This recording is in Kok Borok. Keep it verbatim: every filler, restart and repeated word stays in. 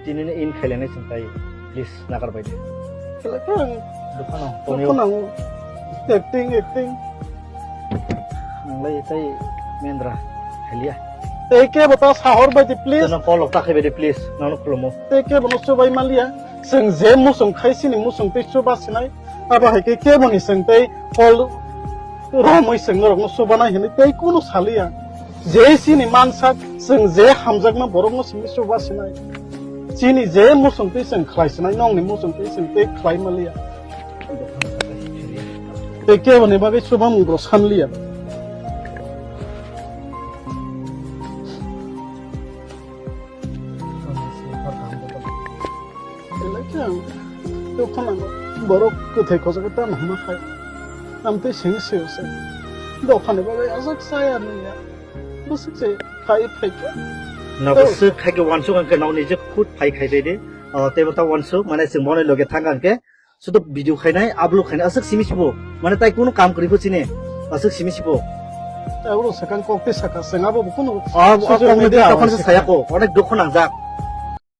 Tini ni in khailai nai chwng tai, please nagar bai de. Khailai khe ang Dukhan ang tongo. Dukhan ang acting, acting. Ang lai tai mendra khailiya. Tei kebo ta sahor bai di, please. Tei no call rok ta khai bai di, please. Nang no khulumo. Tei kebo no chubai maliya. Chwng je muchung khai sini muchung tei chuba sinai. Abo hai khe kebo ni chwng tei call romwi chwng norok no chuba nai hinwi tei kunu saliya. Je sini mansak chwng je hamjakma borok no simi chuba sinai. Chini je muchung tei chwng khlai sinai, nongni muchung tei chwng tei khlai maliya. Tei kebo ni bagwi chubamung rok sanliya. Belai khe ang tei khonang borok kwthai khojagwi tamo hwnma khai. Amtwi seng seo se. Dophani bagwi ajak chaya nungya. Bwswk se khai phai khe. Nogo swk khai khe wansuk ang khe nokni je khut phai khai tei de. O, tei bo ta wansuk, mane chwng bono loge thang ang khe. Sudo video khainai, upload khainai, aswk simi sibo. Mane tai kunu kam kwrwi bo chini. Aswk simi sibo. Tei oro sakang kok tei saka, chwng abo bo kunu O, o, social kok media tei tokon se saya ko, onek dukho nangjak.